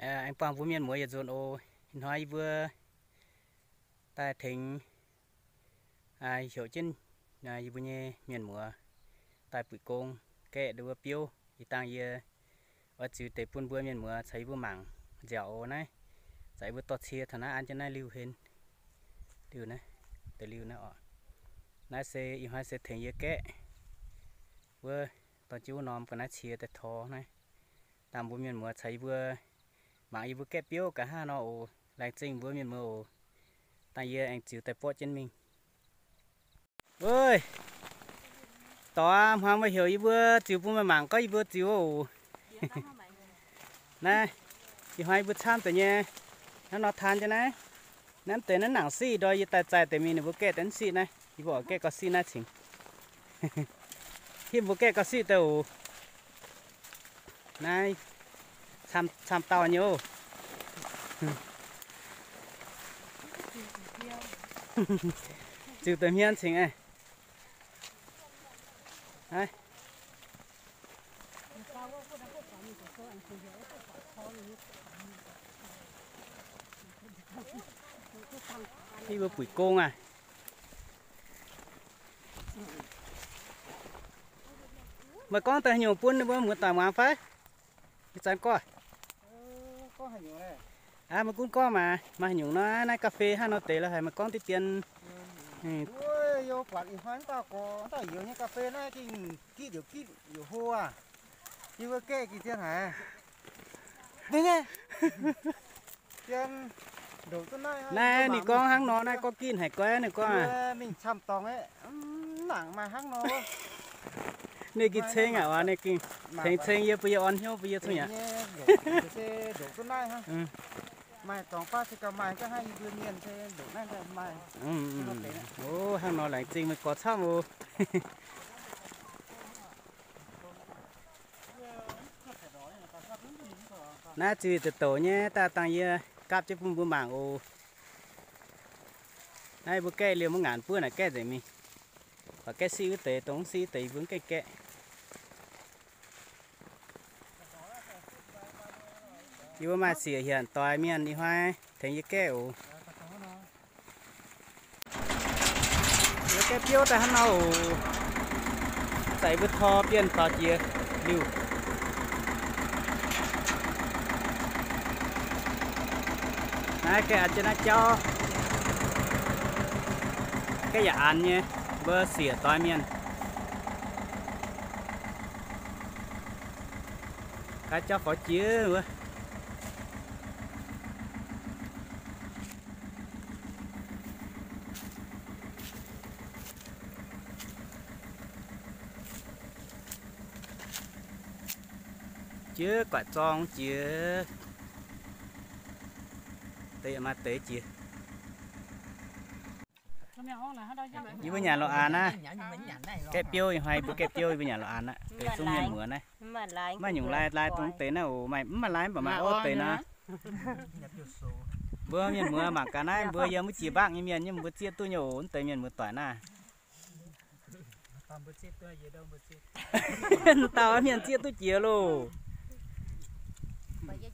Aengx buangh mbuo mienh muoz yietc nzunc oc. Ih hnoi yie mbuo daaih tengx heuc jienv yie mbuo nyei mienh muoz daaih buic gong gaeqv ndau wuov biouv. Ih dangh yie oix ziux deix bun mbuo mienh muoz caux yie mbuo mangc nziaauc oc. Naaiv za'gengh mbuo dorh cie taux naaiv an jienv naaiv liuh henv, liuh naaiv, deix liuh naaiv oc. Naaiv se ih hnoi se tengx yie gaeqv wuov, dorh jienv wuov norm ga'naaiv cie daaih tor naaiv. Dangh mbuo mienh muoz caux yie mbuo mangc yie mbuo gaeqv biouv gaax hnangv nor oc. Laengz zingh mbuo mienh muoz oc. Dangh yie aengx ziux daaih borqv jienv mingh. Ov, dorc aac, hmuangx meih heuc yie mbuo ziux bun meih mangc gorngv yie mbuo ziux oc. Naaiv, ih hnoi yie mbuo camv deix nyei, hnangv nor taan jienv naaiv. Naaiv deix naaiv nangc siqv ndor yie daaih zaih deix mingh ninh mbuo gaeqv daaih siqv naaiv, yie mbuo oix gaeqv gauh siqv naaiv cingx. Hitv mbuo gaeqv gauh siqv daaih oc. Naaiv camv dauh nyei oc. Ziux deix hmien cingx aqv. Yie mbuo buic gong aqv. Meih gorngv daaih haaix nyungc bun ninh mbuo muoz-doic muangx fai? Ih zanc gorngv. Aa, meih gunv gorngv maah, maaih haaix nyungc nor, naaiv ga'fei hnangv nor deix la'haic meih gorngv diqv dien. Wuov, yie buatc ih hnoi dauh gorx, dauh youz nyei ga'fei naaiv gengh gitv liouc gitv liouc hlo aqv. Yie mbuo gaeqv gitv dien haic. Naaiv ninh gorngv hnangv nor, naaiv gorngv gitv haic goiv, ninh gorngv aqv. Mingh camv dorngx aeqv, mv nangc maaih hnangv nor. Ninh gengh ceng aqv, ninh gengh tengx ceng yie, bun yie orn hnyouv bun yie cong yaac. Maaih dorngx baav se gauh maaih, gauh hnangv yie mbuo mienh se ndoqc naaiv maaih. Ov, hnangv nor laengz zingh meih gorx camv oc. Naaiv ziux douc douc nyei, daaih dangh yie gapv jienv bun mbuo mangc oc. Naaiv mbuo gaeqv liemh mv ngaanc buov naaic gaeqv nzengc mingh. Baac gaeqv siqv wuov deix, dongh mv siqv wuov deix yie mbuo mv gaengh gaeqv. Yie mbuo maaih siec hienc doix mienh ih hnoi tengx yie gaeqv oc. Yie gaeqv biouv daaih hnangv nor oc. Za'gengh mbuo tor bienh faaux jiex liuh. Naaiv gaeqv an jienv naaiv jauv, gaeqv yaac an nyei, mbuo siec doix mienh. Gaeqv jauv faaux jiex wuov. Jiex guaaic zorng jiex, deix maaih deix jiex. Yie mbuo nyanc lorqc aqv naaiv. Gaeqv biouv, ih hnoi yie mbuo gaeqv biouv, yie mbuo nyanc lorqc aqv naaiv. Deix zungv mienh muoz naaiv, maaih nyungc lai lai dongh deix naaiv oc. Mv maaih lai mv baac maaih orv deix naaiv. Mbuo mienh muoz mangc gaax naaiv, mbuo yiem wuov jiex mbaangv nyei mienh nyei, mbuo zieqv duqv nyei oc. Mv deix mienh muoz doic naaiv. Dauh mienh zieqv duqv jiex loh.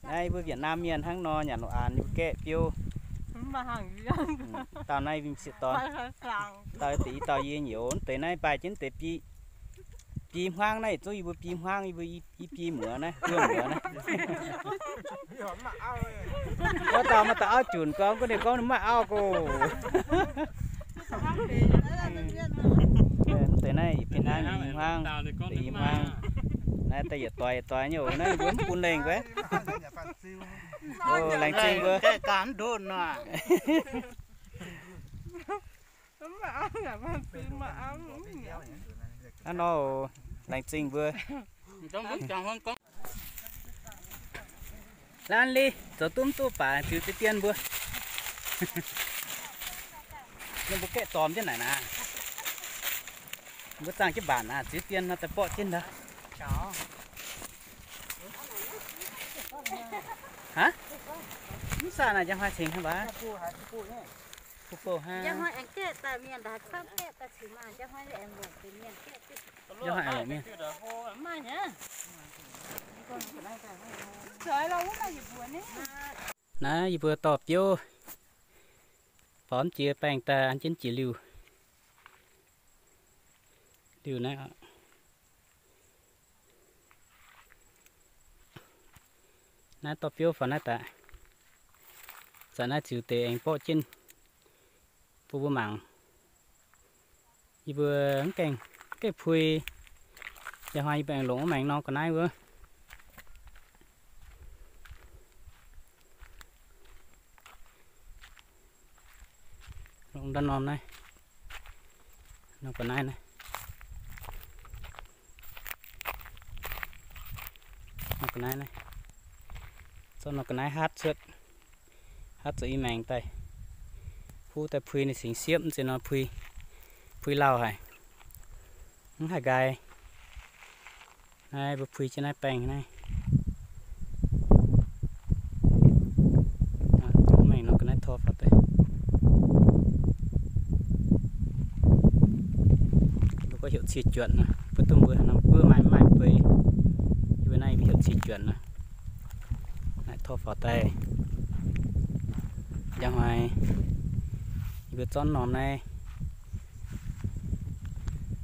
Naaiv mbuo Việt Nam mienh hnangv nor nyanc lorqc aqv, yie mbuo gaeqv biouv. Dauh naaiv mingh sieqv dorn. Dauh deix i dauh yie nyouz, mv deix naaiv mbaih jienv deix biei hmuangv naaiv, yietc zungv yie mbuo biei hmuangv, yie mbuo i biei muoz naaiv, buo muoz naaiv. Wuov dauh maaih dauh auv junc gorngv, gunv ninh gorngv ninh maaih auv go. Mv deix naaiv i biei hmuangv, deix i hmuangv. Naaiv daaih yietc doix yietc doix nyei oc, naaiv mbuo mv bun lengh guaiv. Laengz zingh mbuo. Hnangv nor, laengz zingh mbuo. Laanh li, zoux duqv mv duqv baac ziux deix dien mbuo. Ninh mbuo gaeqv dormx jienv naaic naaic. Mbuo zaangh jienv mbaanc naaic, ziux dien nor daaih borqv jienv ndau. Aav, mv saah naaic njang hnoi cingx hnangv baac. Fu-bouh hnangv. Njang hnoi aengx longc mienh. Naaiv yie mbuo dorh biouv faaux jiex baengh daaih an jienv jiex liuh. Liuh naaiv, naaiv dorh biouv faaux naaiv daaih. Zanc naaiv ziux deix aengx borqv jienv bun mbuo mangc. Yie mbuo mv gaengh, mv gaengh pui. Yaac hnoi yie mbuo aengx longc wuov maengx nor ga'naaiv wuov. Longc ndau norm naaiv, nor ga'naaiv naaiv, nor ga'naaiv naaiv, zorqv nor ga'naaiv hatv cuotv, hatv zoux i maengx daaih, huv daaih pui ninh singx siepv, mv zeiz nor pui, pui lauh haic, mv haih nqaai. Naaiv mbuo pui jienv naaiv baengh naaiv. Mengh nor ga'naaiv tor faaux daaih. Mbuo gorngv heuc cie juonc nor, mbuo duqv mbuo haaix norm guoqv maaih mv maaih beix. Yie mbuo naaiv yie mbuo heuc cie juonc nor. Naaiv tor faaux daaih. Njang hnoi yie mbuo zorqv norm naaiv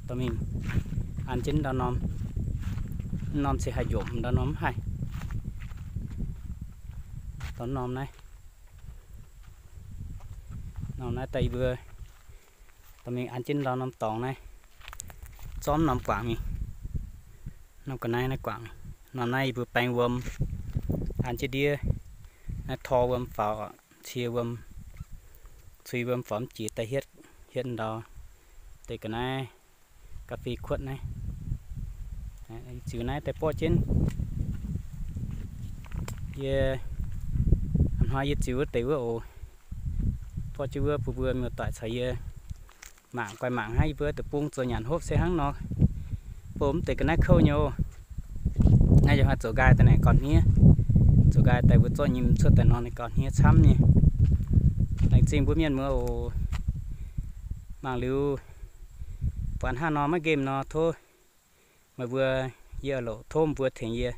dorh mingh an jienv ndau norm. Mv norm se haih njomc, ndau norm mv haih. Dorh norm naaiv, norm naaiv daaih yie mbuo dorh mingh an jienv ndau norm dorngx naaiv, zorqv norm guangc mingh. Norm ga'naaiv naaiv guangc. Norm naaiv yie mbuo baeng wuom, an jienv ndiev, naaiv tor wuom faaux, cie wuom, cui wuom faaux mv jiex daaih hietv, hietv ndau deix ga'naaiv ga'fei kuotv naaiv. Ziux naaiv daaih borqv jienv. Yie, hnoi yie ziux wuov deix wuov oc, borqv jienv wuov bun mbuo muoz-doic caux yie mangc guai mangc hnangv yie mbuo deic-bung zoux nyanc hopv se hnangv nor. Bou mv deix ga'naaiv kouv nyei oc. Naaiv yie hnoi zoux nqaai daaih naaic gauh hniev. Zoux nqaai daaih mbuo zorqv nyim cuotv daaih nor ninh gauh hniev camv nyei. Laengz zingh mbuo mienh muoz oc. Mangc liuz buatc hnangv nor maiv nqemh nor tov meih mbuo, yie loc tov mbuo tengx yie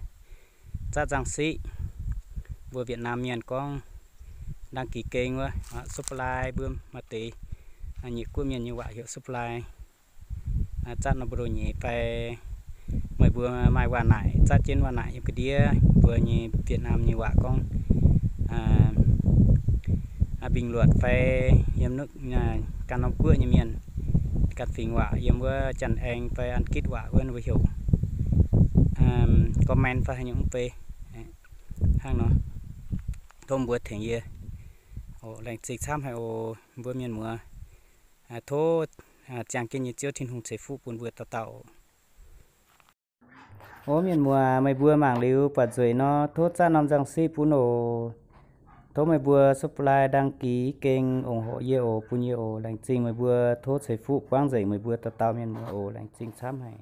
zatv nzangc siqv. Mbuo Việt Nam mienh gorngv đăng ký kênh wuov, subscribe mbuo maaih deix nyei guoqv mienh nyei waac heuc subscribe. Zatv nor mbuo doh nyeiz fai meih mbuo maaih waac naaic zatv jienv waac naaic yiem ga'ndiev mbuo nyei Việt Nam nyei waac gorngv bình luận fai yiem ganh norm guoqv nyei mienh ganh fingx waac yiem wuov Janx-Aengx fai An Gitv waac wuov ninh mbuo heuc comment fai haaix nyungc mv bei hnangv nor. Tov mbuo tengx yie. Laengz zingh camv haic oc mbuo mienh muoz. Tov ziangh jienv nyei Ziouv Tin-Hungh ceix fuqv bun mbuo dauh dauh. O mienh muoz, meih mbuo mangc liuz buatc nzueic nor tov zatv norm nzangc siqv bun oc. Tov meih mbuo subscribe đăng ký kênh ủng hộ yie oc, bun yie oc. Laengz zingh meih mbuo, tov ceix fuqv buangv nzengc meih mbuo dauh dauh mienh muoz oc. Laengz zingh camv haic.